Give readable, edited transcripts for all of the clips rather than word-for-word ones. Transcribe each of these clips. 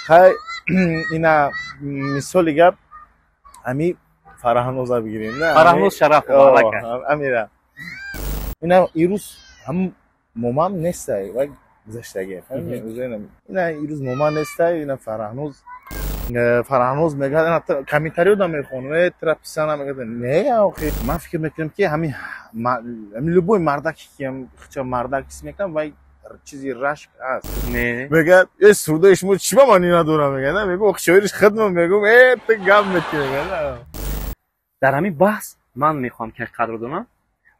Хай, ина мисоли гап, ами Фараҳноза бигирем. Фараҳноз Шарафова. Амира ина ирӯз ҳам момам нестай ва гузаштаги, ина ирӯз мома нестай. Ина Фараҳноз мегӯяд, комментариёда мехонам, э, тра писана мегӯяд. Не, охи, ман фикр мекунам, ки ҳами любой мардаки, ки хча мардак ҳис мекунам, вай чизи рашк аст. Мегӯяд: «Э, сурдаи шумо чӣ ба маъни надорам?» Мегӯяд. Мегӯм: «Ох, шоириш хидмам». Мегӯм: «Э, ту гап метӣ», мегӯяд. Дар ҳамин баҳс ман мехоҳам ки ҳақиқатро донам.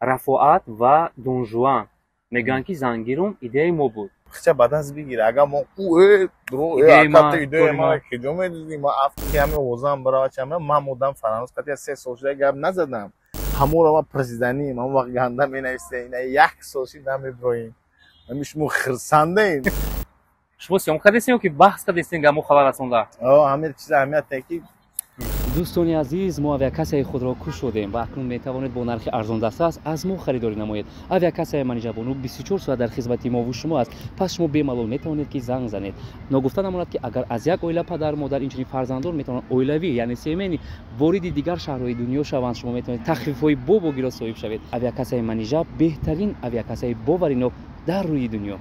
Рафоат ва Донжуан мегӯянд, ки «Зангирум» идеяи мо буд. Хча ба даст бигир, агар мо э, идеяи ма киҷо медидӣ? Ма афти ҳами овозам барава чама. Ман модам Фараҳноз қати 3 сол шуда гап назадам. Ҳаморо ма президаним, ҳамон вақт ганда менависта. Ина як сол шид, намеброем. Ами шумо хирсандаем. Шумо съёмка кардестем ё ки баҳс кардестем, гамо хабар расонда? Ҳамин чиз аҳамияте ки. Дӯстони азиз, мо авиакассаи худро кушодем ва акнун метавонед бо нархи арзондастрас аз мо харидорӣ намоед. Авиакассаи Манижабону 24 соат дар хизмати мову шумо аст. Пас шумо бемалол метавонед, ки занг занед. Ногуфта намонад, ки агар аз як оила падар, модар, инчунин фарзандон метавонанд оилавӣ, яъне семейный, вориди дигар шаҳрҳои дунё шаванд. Шумо метавонед тахфифҳои бобогиро соҳиб шавед. Авиакассаи Манижа — беҳтарин авиакассаи боваринок дар рӯи дунё.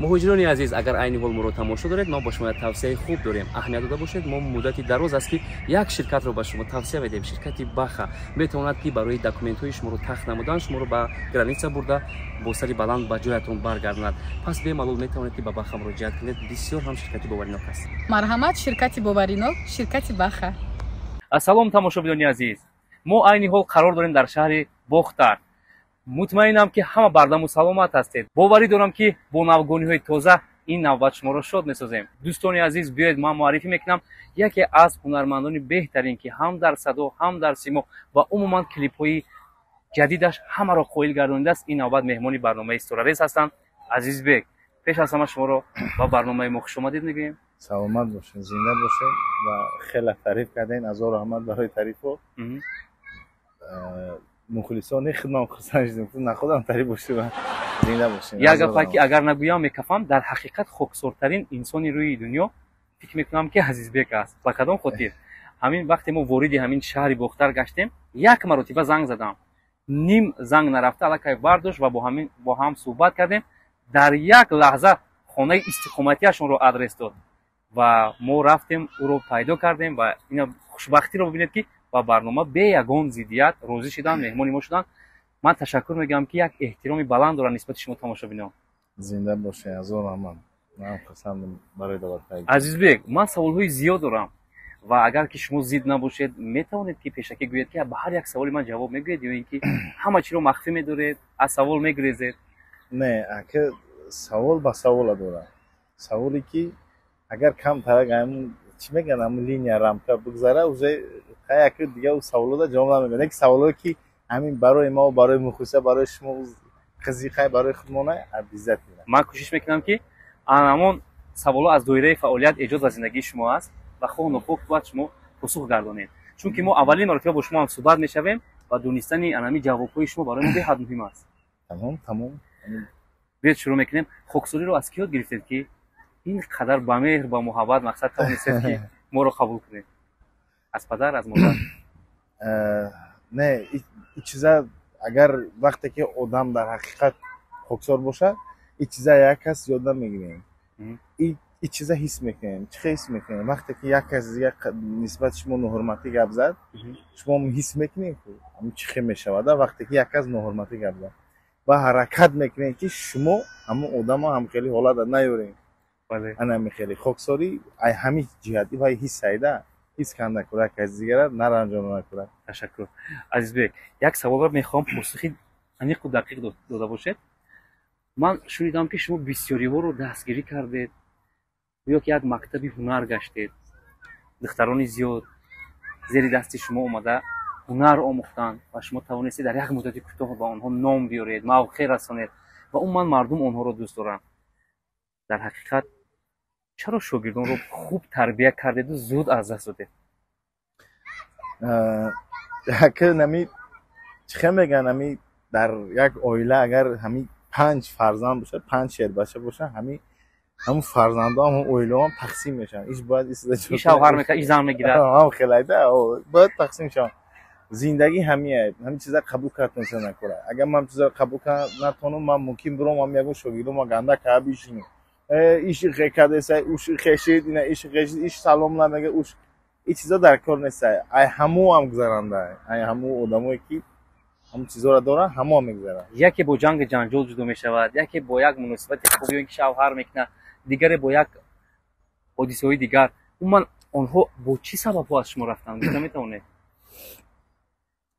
Муҳоҷирони азиз, агар айни ҳол моро тамошо доред, мо ба шумо як тавсияи хуб дорем. Аҳамият дода бошед, мо муддати дароз аст, ки як ширкатро ба шумо тавсия медиҳем. Ширкати Баха метавонад, ки барои документҳои шуморо тахт намудан, шуморо ба граница бурда, бо сари баланд ба ҷоятон баргардонад. Пас бемалол метавонед, ки ба Баха муроҷиат кунед. Бисёр ҳам ширкати боваринок аст. Марҳамат, ширкати боваринок, ширкати Баха. Ассалом, тамошобинони азиз! Мо айни ҳол қарор дорем дар шаҳри Бохтар. Мутмаинам, ки ҳама бардаму саломат ҳастед. Боварӣ дорам, ки бо навгониҳои тоза ин навбат шуморо шод месозем. Дӯстони азиз, биёед, ман муаррифӣ мекунам яке аз ҳунармандони беҳтарин, ки ҳам дар садо, ҳам дар симо ва умуман клипҳои ҷадидаш ҳамаро қоил гардонидааст. Ин навбат меҳмони барномаи Ситорарез ҳастанд. Азизбек, пеш аз ҳама шуморо ба барномаи мо хушомадед мегӯем. Саломат бошед, зинда бошед ва хеле таъриф кардем. Азор раҳмат барои таърифо. Мухлисони хидмат хурсанд шудем, нахудам таъриф бошед, зинда бошед. Як гапа, ки агар нагӯям, мекафам. Дар ҳақиқат хоксортарин инсони рӯи дунё, фикр мекунам, ки Азизбек аст. Ба кадом хотир? Ҳамин вақте мо вориди ҳамин шаҳри Бохтар гаштем, як маротиба занг задам, ним занг нарафта аллакай бардошт ва бо ҳам суҳбат кардем. Дар як лаҳза хонаи истиқоматиашонро адрес дод ва мо рафтем, ӯро пайдо кардем. Ва ина хушбахтиро бибинед, ки ба барнома бе ягон зиддият розӣ шуданд, меҳмони мо шуданд. Ман ташаккур мегӯям, ки як эҳтироми баланд доранд нисбати шумо тамошобинон. Зинда бошед, азор раҳмат. Ман хурсандам барои даъват. Азизбек, ман саволҳои зиёд дорам ва агар ки шумо зид набошед, метавонед, ки пешакӣ гӯед, ки ба ҳар як саволи ман ҷавоб мегӯед ё ин ки ҳама чиро махфӣ медоред, аз савол мегурезед? Не, ака, савол ба савола дорам. Саволе, ки агар камтарак чӣ мегӯянд, ҳамн линия, рамка бигзара, уже яке дига саволода ҷавоб намегӯям. Яке саволое, ки ҳамин барои мо, барои мухлиса, барои шумо қизиқай, барои худмона, обязательно. Ман кӯшиш мекунам, ки ҳамон саволо аз доираи фаъолият, эҷод ва зиндагии шумо аст ва хоҳу нохоҳ бояд шумо посух гардонед, чунки мо аввалин маротиба бо шумо ҳам суҳбат мешавем ва донистани анами ҷавобҳои шумо барои мо беҳад муҳим аст. Тамом. Биёед, шурӯъ мекунем. Хоксориро аз кӣ ёд гирифтед, ки ин қадар ба меҳр, ба муҳаббат мақсад тавонистед, ки моро қабул кунед? Аз падар, аз модар? Не, и чиза агар вақте ки одам дар ҳақиқат хоксор бошад, и чиза як кас ёд намегирем, и чиза ҳис мекунем. Чӣ хел ҳис мекунем? Вақте ки як кас дига нисбати шумо ноҳурматӣ гап зад, шумо ҳис мекунед, чӣ хел мешавад. Вақте ки як кас ноҳурматӣ гап зад ва ҳаракат мекунед, ки шумо ҳамон одамо ҳамхели ҳолата наёред. Ана хеле хоксорӣ ай ҳамин ҷиҳати вай ҳиссайда ҳис канда кӯрак, каси дигара наранҷона накӯрак. Ташаккур, Азизбек. Як саволро мехоҳам посухи аниқу дақиқ дода бошед. Ман шунидам, ки шумо бисёриҳоро дастгирӣ кардед ё ки як мактаби ҳунар гаштед. Духтарони зиёд зери дасти шумо омада ҳунар омӯхтанд ва шумо тавонистед дар як муддати кӯтоҳ ба онҳо ном биёред, мавқеъ расонед ва умуман мардум онҳоро дӯст доранд. Дар ҳақиқат чаро шогирдонро хуб тарбия кардеду зуд аз даст додед? Яке нами чӣ хел мегӯянд, ҳами дар як оила агар ҳами панҷ фарзанд бошад, панҷ шербача бошад, ҳами Ҳамун фарзандо, ҳамун оилаҳо тақсим мешаванд. Иш бояд иш шавҳар мекунад, иш зан мегирад. Ҳам хелайда бояд тақсим шаванд. Зиндагӣ ҳамия, ҳамин чиза қабул кардатонша накора. Агар ман чиза қабул натонам, ман мумкин биром ҳам ягон шогирдома ганда каа бишинам. Иши хекадеса, уши хешид, ина иши хешид, иш салом намега, уш ин чизо дар кор неста. Ай ҳаму ҳам гузаранда, ай ҳаму одамое ки ҳамун чизоро доранд, ҳамо ҳам мегузаранд. Яке бо ҷанги ҷанҷол ҷудо мешавад, яке бо як муносибати хуб ё ин ки шавҳар мекунад, дигаре бо як ҳодисаҳои дигар. Умуман онҳо бо чӣ сабабҳо аз шумо рафтанд, гуфта метавонед?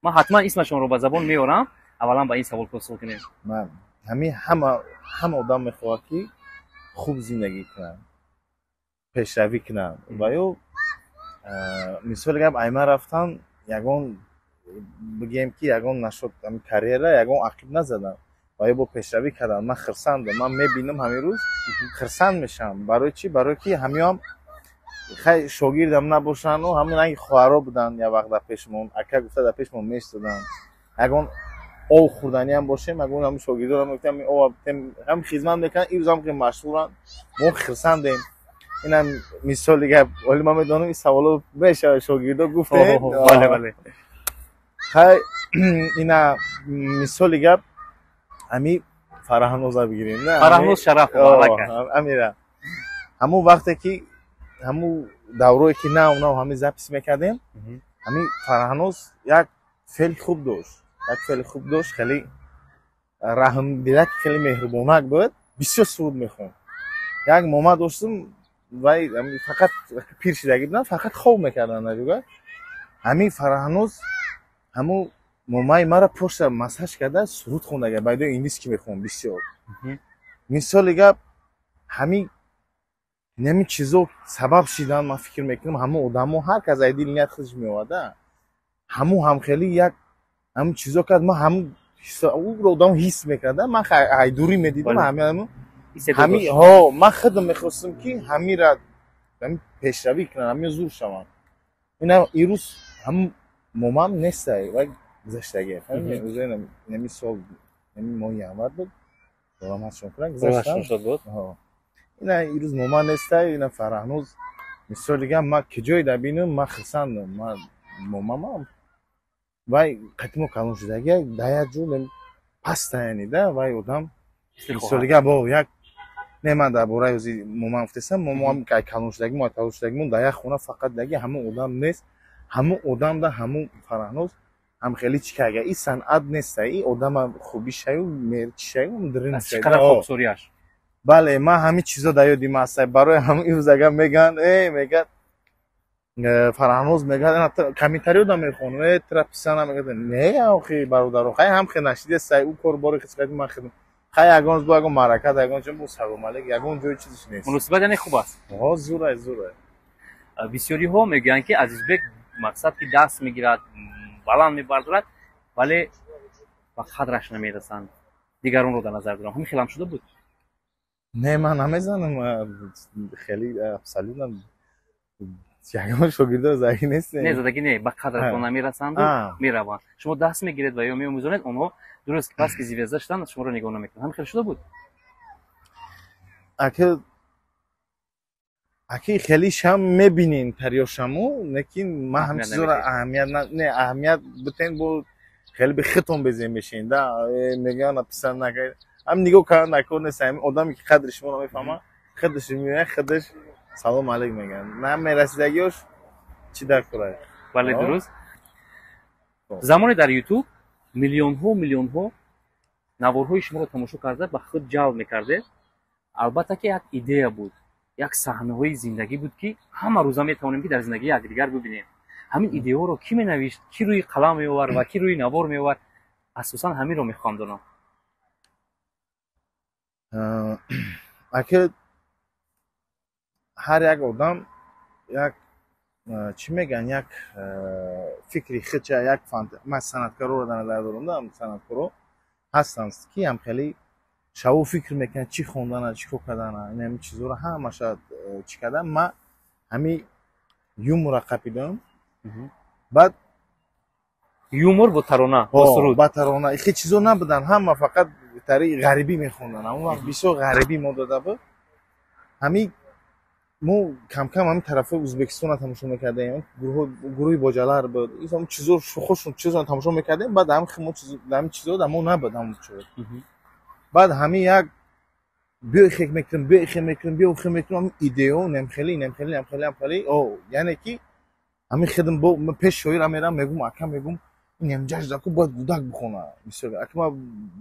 Ман ҳатман исмашонро ба забон меорам, аввалан ба ин савол посух кунем. Ман ҳамин ҳама одам мехоҳад ки хуб зиндагӣ кунад, пешравӣ кунад. Ва ё мисоли гап, ай ман рафтан, ягон бигем ки ягон нашуд карьера, ягон ақиб назадам ва ё бо пешравӣ кардам. Ман хирсандам, ман мебинам, ҳамин рӯз хирсанд мешавам. Барои чӣ? Барое ки ҳамиём хай шогирдам набошанду ҳамин ранги хоҳаро буданд. Як вақт дар пешмон ака гуфта дар пешмон меистоданд. Ягон об хӯрданиам бошем, ягон ҳамин шогирдоро мегуфтем, об ҳам хизмат мекунанд. Ирӯзам ки машҳуранд, мо хирсандем. Инам мисоли гап. Оли ман медонам, ин саволо мешавад, шогирдо гуфтем. Бале, бале. Хай, ина мисоли гап, ҳами Фараҳноза бигирем. Фараҳноз Шарафова. Амира ҳамун вақте ки ҳамун даврое ки нав нав ҳамин запись мекардем, ҳамин Фараҳноз як феъли хуб дошт, як феъли хуб дошт, хеле раҳмдилак, хеле меҳрубонак буд, бисёр суруд мехонд. Як мома доштум, вай фақат пир шидагӣ буданд, фақат хоб мекарданд наҷуга. Ҳамин Фараҳноз ҳамун момаи маро пошта массаж карда суруд хондага, байдои инглиски мехонд бисёр. Мисоли гап, ҳамин нами чизо сабаб шидан, ман фикр мекунам, ҳамун одамо ҳар кас ай дили ният худаш меоварда, ҳамун ҳамхелӣ як ҳамун чизо кард. Ман ҳамун ӯро одам ҳис мекарда, ман айдурӣ медидам. Ҳами ҳо, ман худам мехостам ки ҳамира пешравӣ кунам, ҳамин зур шавам. Ина ирӯз ҳамун момам нестай, вай гузаштагӣ, нами сол, нами моҳи январ буд, раҳматшон кунад, гузаштан. Ина ирӯз мома нестай, ина Фараҳноз. Мисоли гап, ман киҷое да бинам, ман хирсандам. Ман момамам вай қатимо калон шудагӣ, да як ҷо паста, яъне да вай одам. Мисоли гап, як не, ман дар бораи ози момам гуфтесам, момоам калон шудагӣ, мо калон шудагимон дар як хона фақат даги ҳамун одам нест. Ҳамун одам да ҳамун Фараҳноз ҳам хеле чӣ карга, и санъат неста, и одама хубишаю чишаю. Хоксориаш. Бале, ман ҳамин чизо дар ёди ман аста. Барои ҳамин имрӯз агар мегӯянд, э мегӯяд Фараҳноз, мегӯяд, комментариё да мехонам, э тра писана мегӯяд. Не, охи бародаро, хай ҳам хе нашидеста, ӯ кор бори хисқати ман хидм. Хай ягон бо ягон маъракат, ягон ҷо бо салом алейк, ягон ҷои чизиш нест. Муносибат яъне хуб аст. Ҳо, зурай, зурай. Бисёриҳо мегӯянд ки Азизбек мақсад ки даст мегирад, баланд мебардорад, вале ба қадраш намерасанд. Дигаронро дар назар дорам. Ҳамин хелам шуда буд? Не, ман намезанам, хеле абсолютно ягон шогирдо задагӣ нестем. Не, задагӣ не, ба қадратон намерасанду мераванд. Шумо даст мегиред ва ё меомӯзонед, онҳо дуруст пас ки звезда шуданд, шуморо нигоҳ намекунанд. Ҳамин хел шуда буд? Аки хеле шам мебинен тариёшаму, лекин ман ҳам чизоро аҳамият не, аҳамият битен, бо хеле бе хитон безем мешин да, мегӯянд писанд накард, ҳам нигоҳ кардан накор нест. Ҳамин одаме ки қадри шуморо мефаҳмад, худаш меояд, худаш салом алейк мегӯяд. Намерасидагиёш чӣ дар кора? Бале, дуруст. Замоне дар Ютуб миллионҳо миллионҳо наворҳои шуморо тамошо карда, ба худ ҷалб мекардед. Албатта ки як идея буд, як саҳнаҳои зиндагӣ буд, ки ҳама рӯза метавонем ки дар зиндагии якдигар бибинем. Ҳамин идеяҳоро кӣ менавишт, кӣ рӯи қалам меовард ва кӣ рӯи навор меовард? Асосан ҳаминро мехоҳам донам. Аки ҳар як одам як чӣ мегӯянд, як фикри худша, як ман санъаткарро дар назар дорам да, санъаткоро ҳастанд ки ҳам хеле шаво фикр мекунанд, чӣ хондана, чӣ кор кардана, ин ҳамин чизҳоро ҳамаша чӣ кардам. Ман ҳамин юмора қапидам, баъд юмор бо тарона, бо суруд. Ба тарона хе чизо набуданд, ҳама фақат тари ғарибӣ мехонданд. Ҳамон вақт бисёр ғарибӣ мо дода буд. Ҳами мо камкам ҳами тарафҳои Ӯзбекистонро тамошо мекардем, гурӯҳи Боҷалар буд, ин чизо шухошон чизоро тамошо мекардем. Баъд ҳами чизо дар мо набуд, ҳамон чизо. Баъд ҳами як биё хек мекунем, биё хек мекунем, биё хек мекунем, ҳами идео немхели, немхели, немхели, немхели. О, яъне ки ҳами хидм бо пеш шоира мерам, мегум, ака, мегум, ин ҳамҷаш даку бояд гудак бихона. Бисёр ака ма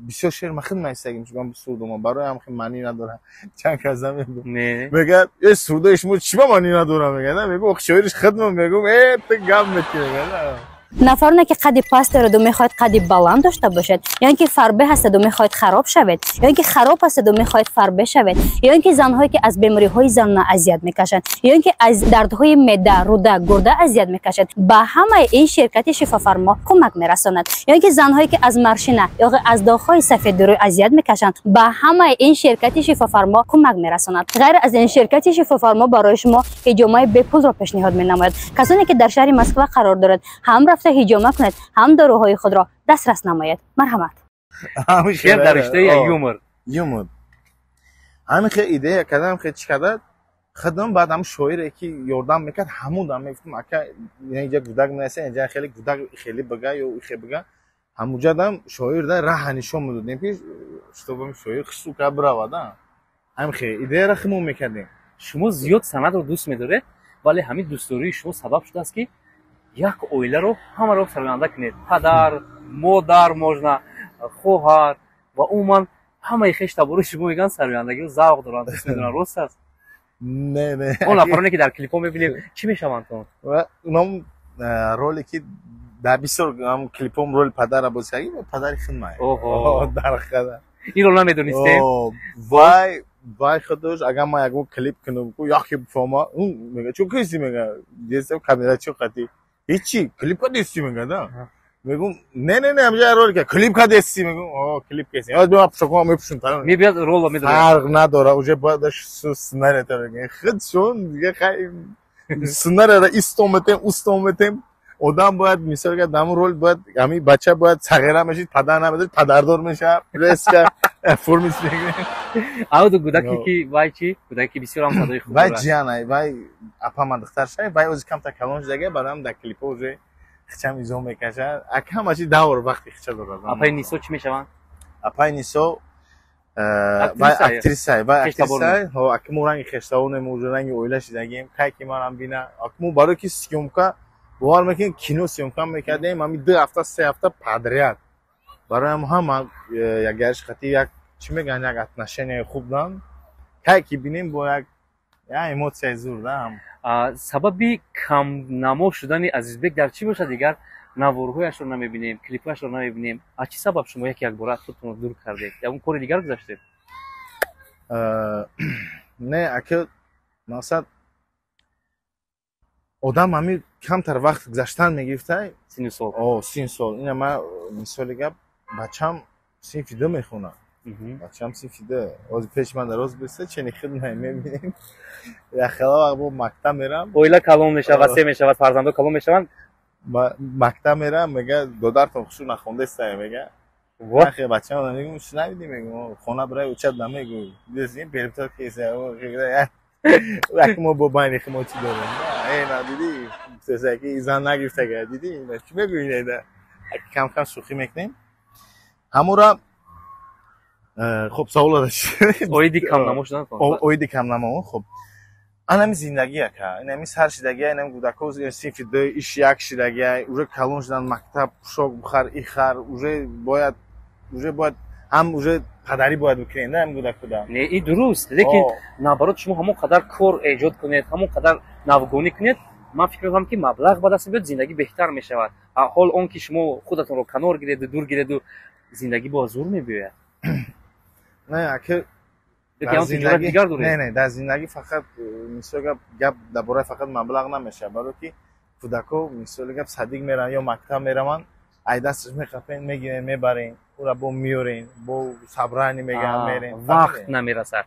бисёр шеър ма хид наистагим, чун ман сурдома барои ҳам хел маънӣ надора. Чанд каза мегум. Мега, э, сурдои шумо чӣ ба маънӣ надора, мега, на, мегум, ох, шоириш хидма, мегум, э, ту гап мети, мега. Нафароне ки қадди паст дораду мехоҳад қадди баланд дошта бошад, ё ин ки фарбе ҳастаду мехоҳед хароб шавед, ё ин ки хароб ҳастаду мехоҳед фарбе шавед, ё ин ки занҳое ки аз бемориҳои занона азият мекашанд, ё ин ки аз дардҳои меъда, рӯда, гурда азият мекашад, ба ҳамаи ин ширкати Шифофармо кӯмак мерасонад. Ё ин ки занҳое ки аз морщина ё аз доғҳои сафеди рӯй азият мекашанд, ба ҳамаи ин ширкати Шифофармо кӯмак мерасонад. Ғайр аз ин, ширкати Шифофармо барои шумо ҳиҷомаи бепулро пешниҳод менамояд. Касоне ки дар шаҳри Москва қарор дорад, ҳам рафта ҳиҷома кунед, ҳам доруҳои худро дастрас намоед. Марҳамат. Шеър дар риштаи юмор. Юмор. Ҳамин хел идея кардам, хел чӣ карда худам. Баъд ҳам шоире ки ёрдам мекард, ҳамун дам мегуфтам, ака, инҷа гудак менаиса, инҷа хеле гудак хеле бига ё хе бига. Ҳамуҷадам шоир да раҳа нишон медодем, ки чтобы шоир хису ка биравада. Ҳамин хел идеяра химон мекардем. Шумо зиёд санъатро дӯст медоред, вале ҳамин дӯстдории шумо сабаб шудааст, ки як оиларо ҳамаро сароянда кунед: падар, модар, можно хоҳар ва умуман ҳамаи хештабори шумо мегӯянд, сарояндагиро завқ доранд, дӯст медоранд. Рост аст? Не, не. Он нафароне ки дар клипҳо мебинем, чӣ мешаванд он? Унам роли ки дар бисёр клипҳом роли падара бозӣ кард, падари хидмай дар хада. Инро намедонистем. Вай худаш, агар ман ягон клип кунам, яке бифаҳма, мега, чун киси, мега, камера чӣ қати ҳичи клип кадести, мега, да. Мегум, не, не, не, ҳамҷа роль клип кадести, мегум, о, клип кести, ё пушакҳо мепушум. Мебиёд, роло медорад. Фарқ надора, уже бояд сценария тара худшон дига, хай, сценарияра истон метем, устон метем. Одам бояд, мисол гап, дар роль бояд ҳамин бача бояд сағира мешид, падар намедод, падардор мешавад, резко формис мегирем. Ауду гудаке ки вай чи, гудаке ки бисёр ҳам садои хуб? Вай ҷиянай, вай апама духтаршай. Вай ози камтар калон шудага, бароям дар клипҳо уже хичам изо мекашад. Ака ҳамаши давр вақти хича дорад. Апаи Нисо чӣ мешаванд? Апаи Нисо вай актрисай, вай актрисай. Ака, мо ранги хештавонем, уже ранги оила шидагем. Кай ки манам бина, ака, мо барои ки съёмка, бовар мекунед, кино съёмка мекардем, ҳами 2 ҳафта, 3 ҳафта подряд. Бароям ҳама як гариш хати, як чӣ мегӯянд, як отношения хуб дан. Кай ки бинем, бо як эмоцияи зур да. Сабаби камнамо шудани Азизбек дар чӣ бошад? Дигар наворҳояшро намебинем, клипҳояшро намебинем. Аз чӣ сабаб шумо яке якбора аз худтонро дур кардед, ягон кори дигар гузаштед? Не, ака, мақсад, одам ҳами камтар вақт гузаштан мегирифтай. Сину сол. О, син сол. Ина ма, мисоли гап, бачам синфи ду мехонад. Бачам синфи ду, ҳозир пеши ман дароз биста, чени хид мебинем. Яхела вақт бо мактаб мерам. Оила калон мешавад, се мешавад, фарзандо калон мешаванд. Мактаб мерам, мега, додартон хушу нахондеста, мега. Ахе, бачам мегум, шунавидӣ, мегум, хона бирай учат намегӯй, дидӣ, перептор кеса. Як мо бо байни мо чӣ дорем? Э, на, дидӣ, сесаки зан нагирифтага, дидӣ, чӣ мегӯӣ? Неда, кам кам шӯхӣ мекунем ҳамура. Хуб, савол. Оиди камнамо шудан. Оиди камнамо. Хуб, анами зиндагӣ, ака, инами сар шидагия, инами кӯдакҳо синфи ду, иш як шидагия, уже калон шудан, мактаб, пӯшок бихар, ихар, уже бояд ҳам уже падарӣ бояд бикунем, на ҳам кӯдакуда. Не, и дуруст, лекин наоборот, шумо ҳамон қадар кор эҷод кунед, ҳамон қадар навгонӣ кунед, ман фикр мекунам, ки маблағ ба даст меояд, зиндагӣ беҳтар мешавад. Ҳол он ки шумо худатонро канор гиреду, дур гиреду, зиндагӣ бо зур мебиёяд. Не, ака. Дигар доред? Не, не, дар зиндагӣ фақат, мисол гап, гап дар бораи фақат маблағ намешавад, барое ки кӯдакҳо, мисоли гап, садик мераванд ё мактаб мераванд, ай дасташ меқапен, мегирен, мебарен, ура бо меорен, бо собрание мегӯянд, мерен. Вақт намерасад.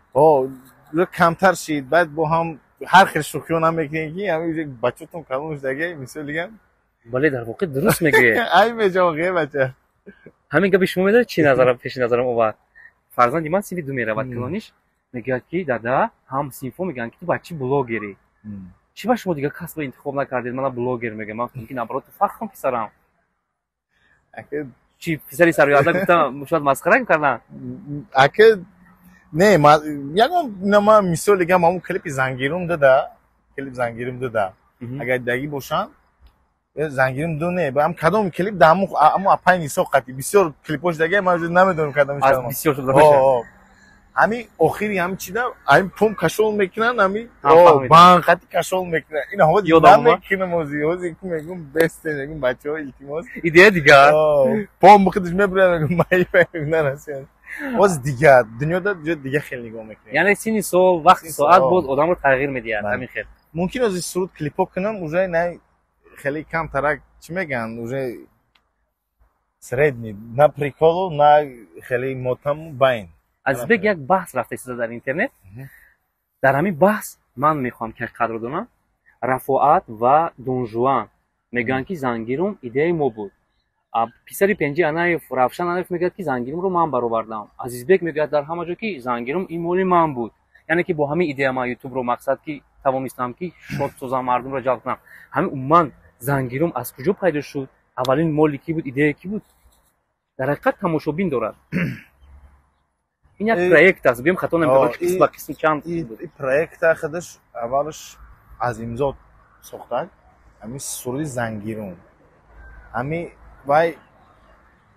Камтар шид, баъд бо ҳам ҳар хел шӯхиҳо намекунем, ки ҳами бачатон калон шудаги, мисоли гап. Бале, дар воқеъ дуруст мегӯед. Ай меҷоғе бача. Ҳамин гапи шумо медонед, чӣ назарам пеши назарам овард? Фарзанди ман синфи ду меравад, калониш. Мегӯяд, ки дада, ҳам синфо мегӯянд, ки ту бачи блогерӣ, чӣ ба шумо дигар касбро интихоб накардед? Мана блогер мегӯям. Ман гуфтам, ки наоборот, ту фахр кун, писарам. Чи писари сароянда гуфтам, шояд масхара карданд. Ака, не, ягон нама мисол дигам, ҳамун клипи Зангирум дада, клип Зангирум дада, агар дагӣ бошанд, Зангирум ду не, ам кадом клип да, ҳаму апай Нисо қати бисёр клипош даги, ман намедонам кадомиш. Бисёр шуда. Ҳами охири ҳами чида, ҳами пум кашол мекунанд, ҳами бан қати кашол мекунанд. Ин ҳози намекунам, ҳози ки мегум, бесте, мегум, бачаҳо, илтимос. Идея дигар. Пом худаш мебурад, мегум, маифа нарасем. Боз дигар дунёда дига хел нигоҳ мекунем. Яъне синни сол, вақти, соат боз одамро тағйир медиҳад, ҳамин хел. Мумкин ози суруд клипо кунам, уже на хеле камтарак, чӣ мегӯянд, уже средний, на приколу, на хеле мотаму байн. Азизбек, як баҳс рафта истода дар интернет. Дар ҳамин баҳс ман мехоҳам ки ҳақиқатро донам. Рафоат ва Донжуан мегӯянд, ки Зангирум идеяи мо буд. Писари Пенҷи Анаев, Равшан Анаев, мегӯяд, ки Зангирумро ман баровардам. Азизбек мегӯяд дар ҳама ҷо, ки Зангирум ин моли ман буд, яъне ки бо ҳамин идея ман Ютубро мақсад ки тавонистам, ки шод созам, мардумро ҷалб кунам. Ҳамин умуман Зангирум аз куҷо пайдо шуд? Аввалин моли кӣ буд, идея кӣ буд? Дар ҳақиқат тамошобин дорад, ин як проект аст, гӯем, хато намекунам, қисм ба қисм чанд. Проекта худаш аввалаш Азимзод сохтак, ҳамин суруди Зангирум, ҳами вай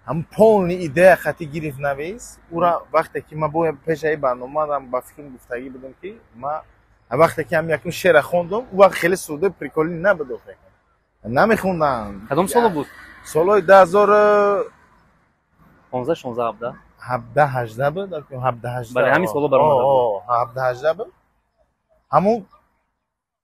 ҳам полный идея хати гирифт, навис ура. Вақте ки ма бо пешаи барномаам ба фикрам гуфтагӣ будам, ки ма вақте ки ҳам якум шеъра хондум, ӯ вақт хеле суруди приколӣ набуд, намехондам. Кадом соло буд? Солҳои 2000 15, 16, 17. 17, 18 буд, 17, 18. Бале, ҳамин соло баромада буд. 17, 18 буд. Ҳамун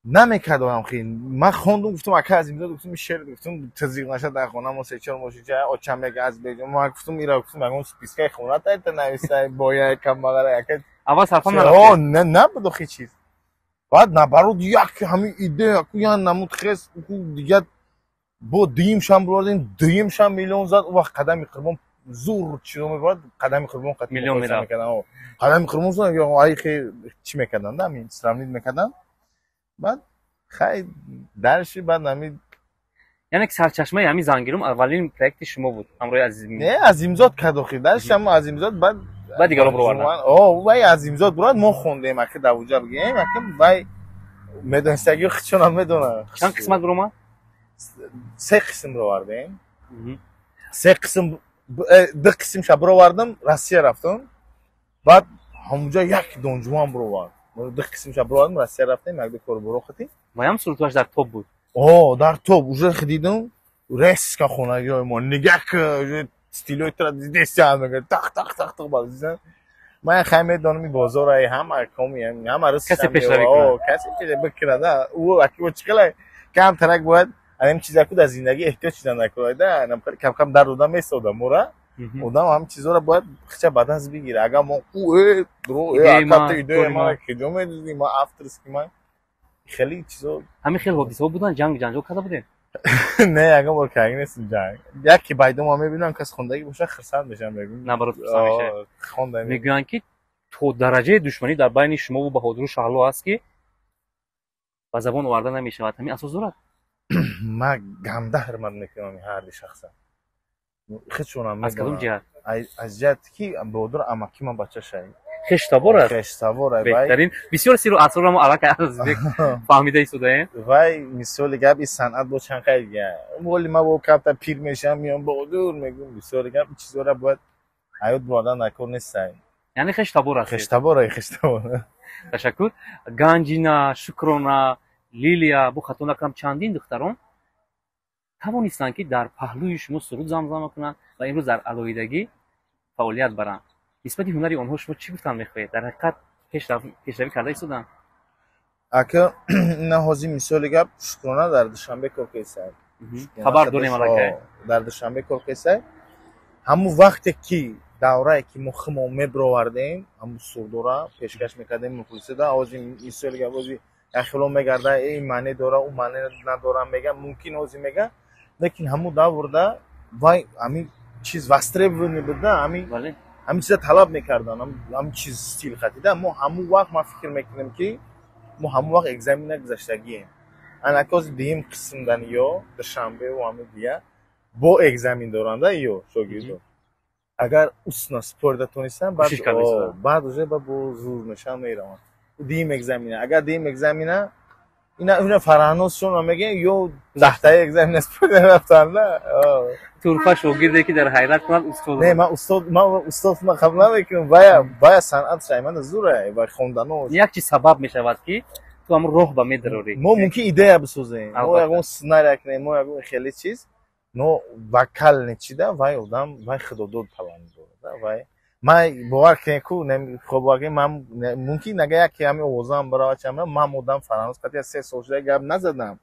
намекардам хи, ман хондум, гуфтум, ака Азимзод, гуфтум, шеър, гуфтум, тазиқ наша дар хона мо се чор мошинча, очам мега аз беҷо. Ман гуфтум, ира, гуфтум, ягон спискаи хона тайта нависа боя камбағара яка. Аввал сарфам нарафт. Не, набуд охи чиз. Баъд наоборот як ҳамин идея ку я намуд хес дигар, бо дуюмшам бировардем, дуюмшам миллион зад. У вақт Қадами Қурбон зур чиро мебарад, Қадами Қурбон. Миллион мерафт. Қадами Қурбон ай хе чӣ мекарданд, ҳамин сравнить мекарданд. Баъд хай дарши, баъд ҳамин. Яъне ки сарчашмаи ҳамин Зангирум аввалин проекти шумо буд ҳамроҳи Азиз? Не, Азимзод кард охи, дарши ҳамо Азимзод, баъд баъд дигарро бироварданд. О, вай Азимзод бурад, мо хондем, аки давуҷа бигем, аки вай медонистагиё хичонам медонад. Чанд қисмат биромад? Се қисм бировардем, се қисм. Ду қисмша бировардам, Россия рафтам, баъд ҳамунҷа як Донҷуван бировард. Ду қисмша бировардам, Россия рафтем, якду кор буро хатим. Ваям сурудҳояш дар топ буд. О, дар топ. Уже дидам, резко хонагиҳои мо нигаҳ, стилои тра дидеся, мега тах тах тах тах. Базизан ман хай медонам, и бозор ай ҳама коми ҳама рӯз касе пешравӣ кунад, касе бикунад, ӯ аки чӣ хеле камтарак бояд ҳамин чизаку дар зиндагӣ эҳтиёҷ чиза накунад. Кам кам дар одам месода мура, одам ҳамин чизҳоро бояд хича ба даст бигира. Агар мо ӯ дро аката идея мара киҷо медидӣ, ма авторский, ма хеле чизо. Ҳамин хел ҳодисаҳо буданд, ҷанг ҷанҷол карда будем? Не, ягон бор карда нестем ҷанг. Яке байдома мебинам, кас хондагӣ боша, хурсанд мешавам, мегӯм. Наоборот, хурсанд мешавад. Хонда. Мегӯянд, ки то дараҷаи душманӣ дар байни шумову Баҳодуру Шаҳло аст, ки ба забон оварда намешавад. Ҳамин асос дорад? Ман ганда ҳурмат мекунам ҳарди шахса, худшонам. Аз кадом ҷиҳат? Аз ҷиҳати ки Баҳодур амаки ман бача шай. Хештабор аст. Хештабор. Беҳтарин. Бисёр сиру асрорро мо аллакай Азизбек фаҳмида истодаем. Вай мисоли гап, и санъат бо чанд қайд воли ма бо камта пир мешавам, меём, Баҳодур мегӯм. Бисёри гап, чизҳоро бояд ҳаёт бурдан накор нестай. Яъне хештабор аст. Хештабор, хештабор. Ташаккур. Ганҷина, Шукрона, Лилия, бо хато накунам, чандин духтарон тавонистанд, ки дар паҳлӯи шумо суруд замзама кунанд ва имрӯз дар алоҳидагӣ фаъолият баранд. Нисбати ҳунари онҳо шумо чӣ гуфтан мехоҳед? Дар ҳақиқат пешравӣ карда истоданд? Ака, ина ҳозир мисоли гап, Шукрона дар Душанбе кор кесай. Хабар дорем аллакай. Дар Душанбе кор кесай. Ҳамун вақте ки даврае ки мо хумо мебировардем, ҳамун сурдора пешкаш мекардем мухлисода, ҳозир мисоли гап, ҳозир яхело мегарда, ин маъне дора, ӯ маъне надора мега, мумкин ҳозир мега, лекин ҳамун даврда вай ҳамин чиз востребованный буда, ҳамин. Ҳамин чиза талаб мекардан, ҳамин чиз стил хатида. Мо ҳамун вақт, ман фикр мекунем, ки мо ҳамун вақт экзамена гузаштагием. Анакоз дуюм қисмдан ё Душанбе ва ҳамин дия бо экзамен доранда ё шогирдо. Агар устно спорда тонистан, баъд уже ба бо зур мешан, мераванд. Дуюм экзамена. Агар дуюм экзамена ина Фараҳнозшон мегӯям, ё 10таи экзамена спорда рафтанда. Турфа шогирде, ки дар ҳайрат кунад устод. Не, ман устод, ман устод ман қабул намекунам. Вая санъат шайманда зура ва хондано. Як чиз сабаб мешавад, ки ту ҳамон роҳ ба медарорӣ. Мо мумкин идея бисозем, мо ягон сценария кунем, мо ягон хеле чиз, но вокал чида вай одам, вай худодод талант дорад. Вай ман бовар кунем ку, бовар кунем, ман мумкин ага яке ҳамин овозам барава чам, ман одам Фараҳноз қатъия 3 сол шуда гап назадам.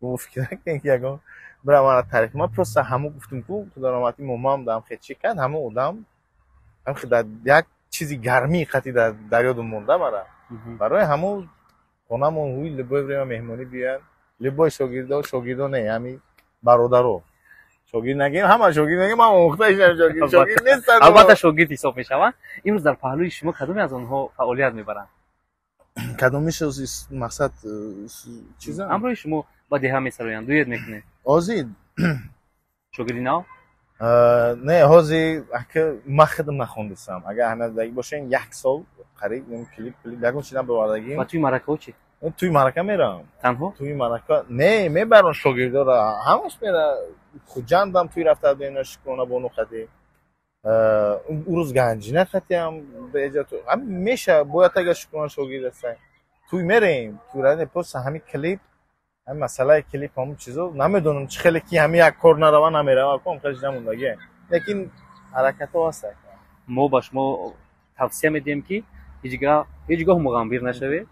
Фикр накунем, ки ягон бира мара таъриф. Ман просто ҳамун гуфтум ку, худо раҳматӣ, момам дам хе чӣ кард, ҳамун одам ҳам як чизи гармии қатъи дар ёдум монда мара. Барои ҳамун хонамон ҳуи любое время меҳмонӣ биёянд, любой шогирдо, шогирдо не, ҳами бародаро, шогирд нагем, ҳама шогирд нагем, ман омӯхта шогирд, шогирд нестанд. Албатта, шогирд ҳисоб мешаванд. Имрӯз дар паҳлӯи шумо кадоме аз онҳо фаъолият мебаранд? Кадомиш, мақсад чиза? Ҳамроҳи шумо ба деҳа месароянд, дуэт мекунед. Ҳозир? Шогирди нав? Не, ҳозир ака ман худам нахондастам. Агар аҳамият додагӣ бошем, як сол қариб клип, клип ягон чи набаровардагим. Ва туи маъракаҳо чӣ? Туи маърака меравам. Танҳо? Туи маърака не, мебарам шогирдора, ҳамаш мера. Хуҷандам туи рафта будем, Шукрона бону хати, ӯ рӯз Ганҷина хатиам меша. Бояд агар Шукрона шогирд аста, туй мерем, туй просто ҳамин клип, ҳамин масъалаи клип, ҳамун чизо, намедонам чӣ хеле ки ҳамин як кор нарава, намерава, ком хеле намондагӣ, лекин ҳаракатҳо ҳаст. Мо ба шумо тавсия медиҳем, ки ҳеҷ гоҳ муғамбир нашавед,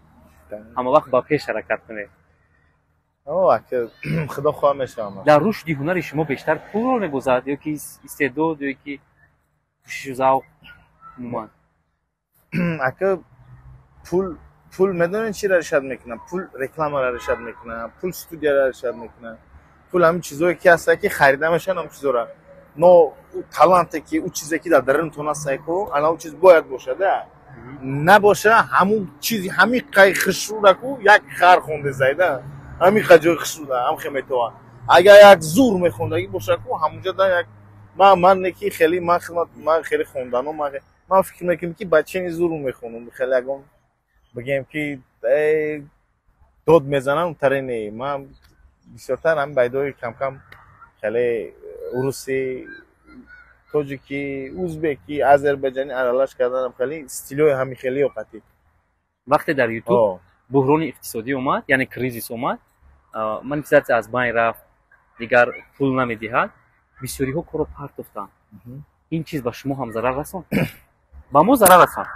ҳама вақт ба пеш ҳаракат кунед. Худо хоҳа, мешавам. Дар рушди ҳунари шумо бештар пулро мебозад ё ки истеъдод, ё ки кӯшишу завқ умуман? Ака, пул медонед чиро решать мекунад? Пул рекламаро решать мекунад, пул студияро решать мекунад, пул ҳамин чизое ки ҳаста, ки харида мешаванд, ҳамин чизора. Но таланте ки, ӯ чизе ки дар дарунтон ҳаста ку, ана ӯ чиз бояд бошада. Набоша, ҳамун чизи ҳамин қай хушрӯра ку як хар хондесайда, ҳамин қа ҷои хушрӯда ҳам хе метавон. Агар як зур мехондагӣ боша ку, ҳамунҷа да як ман не ки хеле ман хидмат, ман хеле хондано, ман фикр мекунам, ки бачаи зур мехонам. Хеле ягон бигем ки дод мезанам, таре не. Ман бисёртар ҳамин байдои камкам хеле уруси, тоҷикӣ, узбекӣ, озарбайҷонӣ аралаш карданам, хеле стилҳои ҳамин хеле оқатӣ. Вақте дар Ютуб буҳрони иқтисодӣ омад, яъне кризис омад, монетизатсия аз байн рафт, дигар пул намедиҳад, бисёриҳо корро партофтанд. Ин чиз ба шумо ҳам зарар расонд? Ба мо зарар расонд,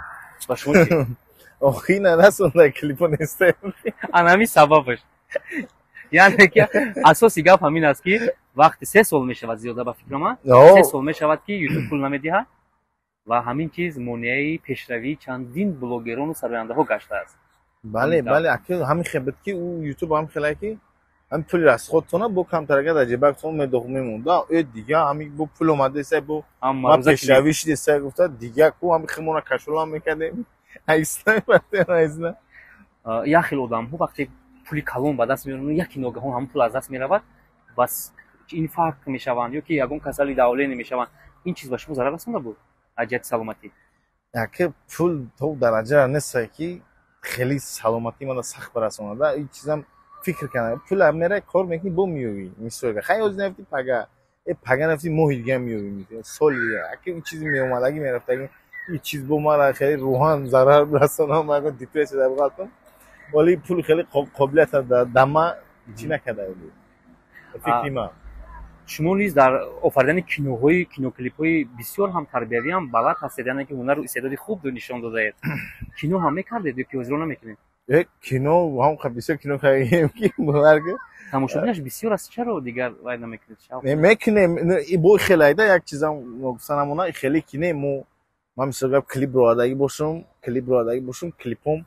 ба шумо чӣ? Охи, нарасонда, клипо нестем. Ана ҳамин сабабаш. Яъне ки асоси гап ҳамин аст, ки вақти 3 сол мешавад, зиёда ба фикр ман, 3 сол мешавад, ки Ютуб пул намедиҳад ва ҳамин чиз монеаи пешравии чандин блогерону сарояндаҳо гаштааст. Бале, аки ҳамин хел буд, ки ӯ Ютуб ҳам хеле ки ҳамин пули расходтона бо камтарага дар ҷебактон медох мемонда. Э, дига ҳамин бо пул омадеса, бо ма пешравӣ шидеса гуфта, дига ку ҳамин химона кашолам мекардем, айсна. Як хел одамҳо вақте пули калон ба даст меоранд, яки ногаҳон ҳамон пул аз даст меравад, бас инфаркт мешаванд ё ки ягон касали давление мешаванд. Ин чиз ба шумо зарар расонда буд аз ҷиҳати саломатӣ? Яке пул то дараҷара неста, ки хеле саломатӣ мана сахт барасонада. Ин чизам фикр кардам, пул мера, кор мекунӣ, бо меёвӣ. Мисол, хай, ҳозир нафти, пага, э, пага нафти, моҳи дига меёвӣ, соли дига. Аки ин чизи меомадагӣ, мерафтагӣ, ин чиз бо мара хеле рӯҳан зарар расонам, ягон депрессия дар бғалтам. Вале пул хеле қобилият дама чӣ накарда буд, фикри ман. Шумо низ дар офаридани киноҳои, киноклипҳои бисёр ҳам тарбиявӣ ҳам балад ҳастед, яъне ки ҳунару истеъдоди хуб нишон додаед. Кино ҳам мекардед ё ки ҳозиро намекунед? Кино ҳам бисёр кино кардем, ки бовар. Тамошобинаш бисёр аст, чаро дигар вай намекунед? Мекунем, бо хеле айда як чизам гуфта намона, хеле кине мо. Ман мисол гап, клип ровардагӣ бошам, клипом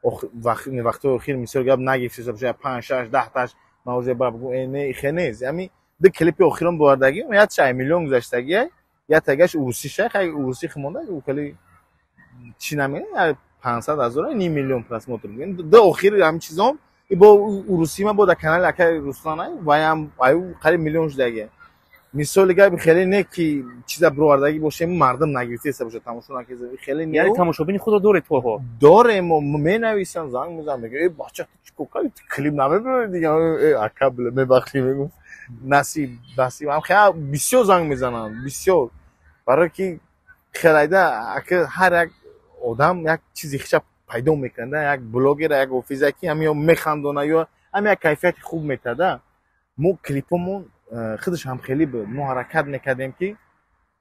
вақтҳои охир, мисол гап, нагирифта боша панҷ, шаш, 10таш, ман уже ба бигӯ, не, хе нест. Ами ду клипи охирон бовардагӣ як чай миллион гузаштагӣ. Я тагаш урусӣ ша, хай урусӣ химонда, ӯ хеле чӣ намедонам, 500 ҳазор, ним миллион просмотр. Ду охири ҳамин чизом и бо урусӣ ма бо дар канали акаи Руслан ай ваям аю қариб миллион шудаги. Мисоли гап, хеле не ки чиза бировардагӣ бошем, мардум нагирифтеста боша, тамошо накарда, хеле не. Яъне тамошобини худро доред тоҳо? Дорем, менависам, занг мезанам, мегӯям: «Э, бача, ту чӣ кор кардӣ, ту клип намебарӣ дига?» «Э, ака, мебахшӣ», мегӯм, насиб, насиб. Ҳам хеле бисёр занг мезананд, бисёр, барое ки хелайда ака ҳар як одам як чизи хиша пайдо мекунад, як блогера, як офиза, ки ҳам ё механдона, ё ҳам як кайфияти хуб метада. Мо клипомон худаш ҳам хеле буд, мо ҳаракат мекардем, ки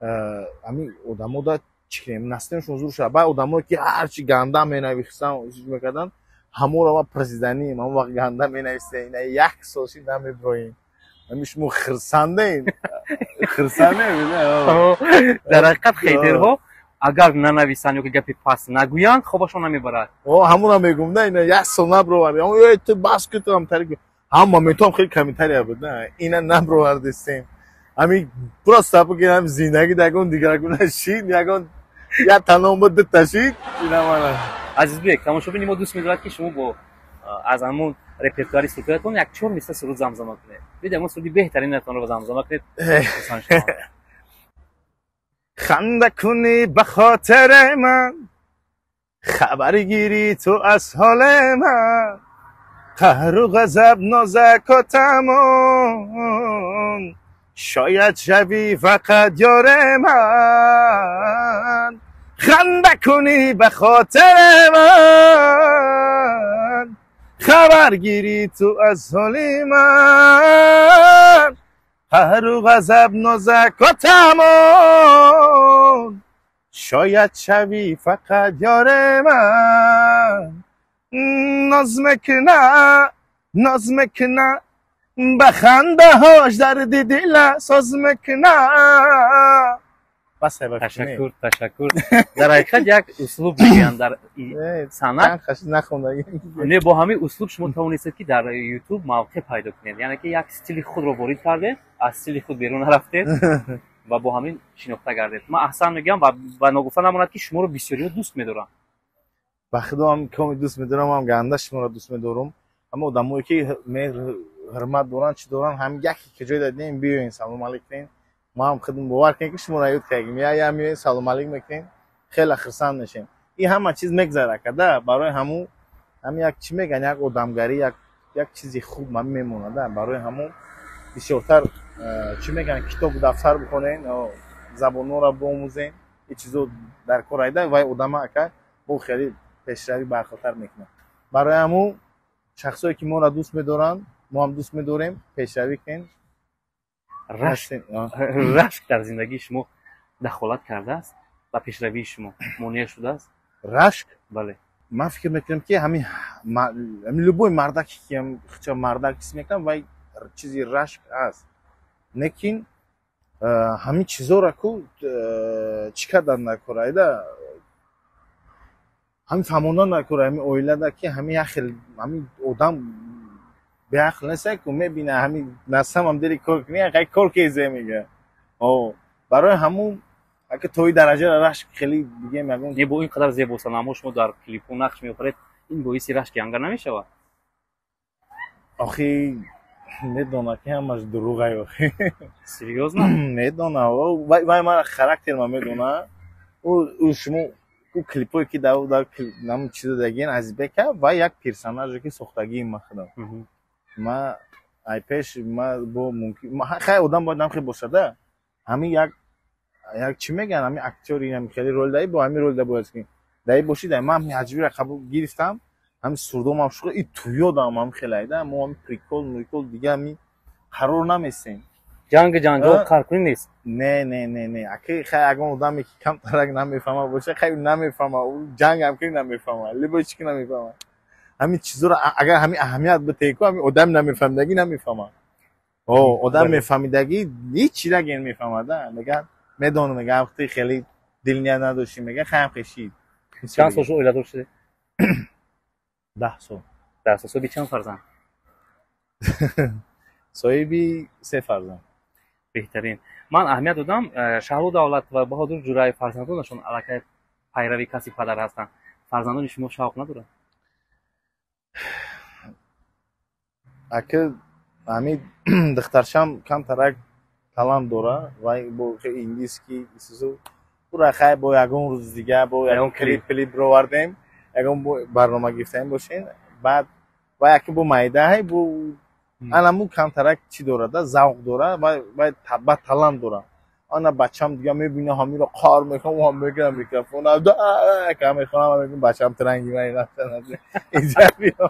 ҳамин одамо да чӣ кунем, наслишон зур шавад. Баъд одамое ки ҳарчи ганда менависанд, мекарданд, ҳамонро ма президаним, ҳамон вақт ганда менависем, ина як сол шид намеброем, ҳами шумо хирсандем, хирсандем. Дар ҳақиқат хейтерҳо агар нанависанд ё ки гапи паст нагӯянд, хобашон намебарад. Ҳамонро мегум, на ина як сол набровард, ту бас ку, ту ҳам тариқ ҳам моментом хеле комментария буд, на ина набровардистем, ҳами просто бигем, ҳами зиндагӣ ягон дигаргуна шид, ягон як таном буд, дута шид, ина мана. Азизбек, тамошобини мо дӯст медорад, ки шумо бо аз ҳамон репертуари сурудҳоятон як чор мисра суруд замзама кунед. Бид ҳамон суруди беҳтаринатонро замзама кунед. Ханда кунӣ ба хотири ман, хабар гирӣ ту аз ҳоли ман, қаҳру ғазаб нозаку тамом, шояд шавӣ фақат ёри ман. Ханда кунӣ ба хотири ман, хабар гирӣ ту аз ҳоли ман, қаҳру ғазаб нозаку тамом, шояд шавӣ фақат ёри ман. Ноз мекуна, ноз мекуна, ба хандаҳош дарди дила соз мекуна. Ташаккур, ташаккур. Дар ҳақиқат як услуб мегӯянд дар санъат. Не, бо ҳамин услуб шумо тавонистед, ки дар Ютуб мавқеъ пайдо кунед, яъне ки як стили худро ворид кардед, аз стили худ берун нарафтед ва бо ҳамин шинохта гардед. Ман аҳсан мегӯям ва ногуфта намонад, ки шуморо бисёриҳо дӯст медоранд. Ба худо ҳам коми дӯст медорам, ҳам ганда шуморо дӯст медорам. Ҳама одамое ки меҳр ҳурмат доранд, чӣ доранд, ҳам яке ки ҷой дадем, биёен, салом алейк кунем. Ма ҳам худм бовар кунем, ки шуморо ёд кардем, я я меоем, салом алейк мекунем, хеле хурсанд мешем. Ин ҳама чиз мегзара када, барои ҳамун ҳам як чӣ мегӯянд, як одамгарӣ, як чизи хуб ма мемонада. Барои ҳамун бисёртар чӣ мегӯянд, китобу дафтар бихонем, забонҳоро биомӯзем, ин чизо дар кор айда вай одама ака бо хеле пешравӣ бархотар мекунад. Барои ҳамун шахсое ки моро дӯст медоранд, мо ҳам дӯст медорем, пешравӣ кунем. Рашк дар зиндагии шумо дахолат кардааст, ба пешравии шумо монеа шудааст? Рашк? Бале. Ман фикр мекунам, ки ҳамин любой мардаке ки хча мардак ҳис мекунам, вай чизи рашк аст. Лекин ҳамин чизоро ку чӣ кардан накор айда, ҳамин фаҳмондан накор, ҳамин оилада, ки ҳамин як хел ҳамин одам беақл неста ку, мебина ҳамин насамам дили кор кунӣ, қай кор кезе мега. Барои ҳамун ака тои дараҷаро рашк хеле бигем ягон. Не, бо ин қадар зебосанамо шумо дар клипҳо нақш меофаред, ин боиси рашки ангар намешавад? Охи, медона, ки ҳамаш дурӯғай охи. Серьёзно? Медона, вай мара характерма медона. Ӯ шумо ӯ клипое ки дар нам чизо дагин Азизбека, вай як персонаже ки сохтагии ма худам. Ма ай пеш ма бо мумкин хай одам бояд намхел бошада, ҳамин як чӣ мегӯянд, ҳамин актёри ҳамин хеле рол даи, бо ҳамин рол да бояд ки даи бошӣ. Дай ман ҳамин ҳаҷвиро қабул гирифтам, ҳамин сурдомам шуд и туёдам ҳам хелайда. Мо ҳамин прикол мрикол дига ҳамин қарор намесем. Ҷанги ҷанҷол, қаркунӣ нест? Не, не, не, не, аки хай ягон одаме ки камтарак намефаҳма боша, хай намефаҳма, ӯ ҷанг ҳам ки намефаҳма, либо чӣ ки намефаҳма. Ҳамин чизоро агар ҳамин аҳамият битеку, ҳамин одами намефаҳмидагӣ намефаҳма. О, одам мефаҳмидагӣ ҳеҷ чиз мефаҳмада, мега медонам, мега вақти хеле дилния надоштӣ, мега хаям хешид. Чанд сол шуд оиладор шудед? 10 сол. 10 сол. Соҳиби чанд фарзанд? Соҳиби се фарзанд. Беҳтарин. Ман аҳамият додам, Шаҳло Давлат ва Баҳодур Ҷураев фарзандонашон аллакай пайрави касби падар ҳастанд. Фарзандони шумо шавқ надоранд? Ака, ҳамин духтаршам камтарак талант дора, вай бо инглиски исусу ура хай бо ягон рӯз дига бо ягон клип клип бировардем, ягон барнома гирифтаем бошен. Баъд вай ака бо майдаҳай, бо анаму камтарак чӣ дорада, завқ дора, вай ба талант дора. Ана бачам дига мебина, ҳамиро қор мекунам, ҳам мекунам микрофон ка мехонам, мегӯям бачам транги ман инҷа биё.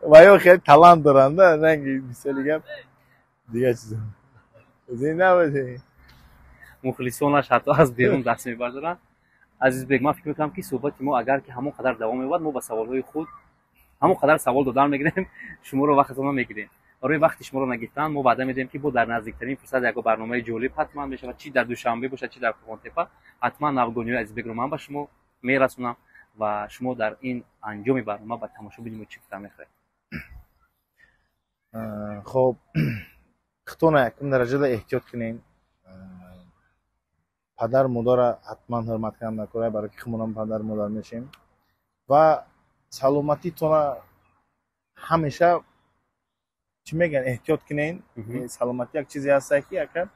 Ва ё хеле талант доранда, ранги бисёри гап дига чизо. Зинда бошед. Мухлисонаш ҳатто аз берун даст мебардоранд. Азизбек, ман фикр мекунам, ки суҳбати мо агар ки ҳамон қадар давом меёбад, мо ба саволҳои худ ҳамон қадар савол додан мегирем, шуморо вақтатонро мегирем. Барои вақти шуморо нагирифтан мо ваъда медиҳем, ки бо дар наздиктарин фурсат яко барномаи ҷолиб ҳатман мешавад, чи дар Душанбе бошад, чи дар Қурғонтепа, ҳатман навгониҳои Азизбекро ман ба шумо мерасонам ва шумо дар ин анҷоми барнома ба тамошобини мо чӣ гуфтан мехоҳед? Хоб, худтонро якум дараҷада эҳтиёт кунем. Падар модарро ҳатман ҳурмат кардан накора, барои ки худмонам падар модар мешем, ва саломатитонро ҳамеша, чӣ мегӯян, эҳтиёт кунен. Саломатӣ як чизе ҳаста, ки ака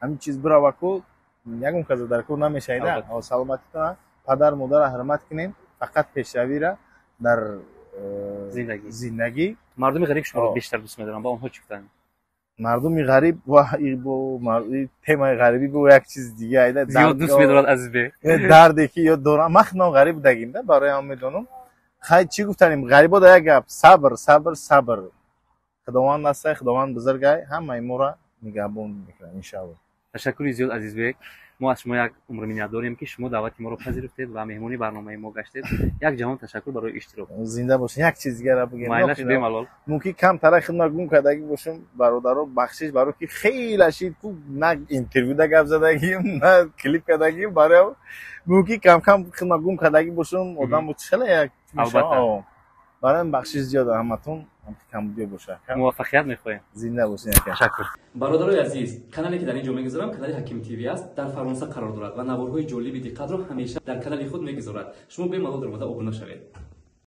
ҳамин чиз бирава ку, ягон каза дар кор намешавида. Саломатитона, падар модарро ҳурмат кунем, фақат пешравира дар зиндагӣ. Мардуми ғариб шуморо бештар дӯст медоранд, ба онҳо чӣ гуфтан? Мардуми ғариб ва темаи ғарибӣ бо як чиз дига айда. Зиёд дӯст медорад, Азизбек. Дарде ки ёд дорам, ман худам ғариб будагим да, барои ҳам медонам. Хай, чӣ гуфтанем, ғарибо да як гап: сабр, сабр, сабр. Худованд ҳастай, Худованд бузургай, ҳамаи моро нигаҳбон мекунад, иншаалло. Ташаккури зиёд, Азизбек. Мо аз шумо як умр миннатдорем, ки шумо даъвати моро пазируфтед ва меҳмони барномаи мо гаштед. Як ҷаҳон ташаккур барои иштирок. Зинда бошед. Як чиз дигара бигем. Майлаш, бемалол. Мумкин камтара хидмат гум кардагӣ бошем, бародаро, бахшиш, барои ки хеле шид ку, на интервюда гап задагим, на клип кардагим, барои мумкин кам-кам хидмат гум кардагӣ бошем, одам хеле як Албатта. Барои бахшиш зиёд ҳаматон, камбудиё бошад. Муваффақият мехоҳем. Зинда бошед. Ташаккур. Бародарои азиз, канале ки дар ин ҷо мегузорам, канали Ҳаким ТВ аст, дар Фаронса қарор дорад ва наворҳои ҷолиби диққатро ҳамеша дар канали худ мегузорад. Шумо бемалол даромада обуна шавед.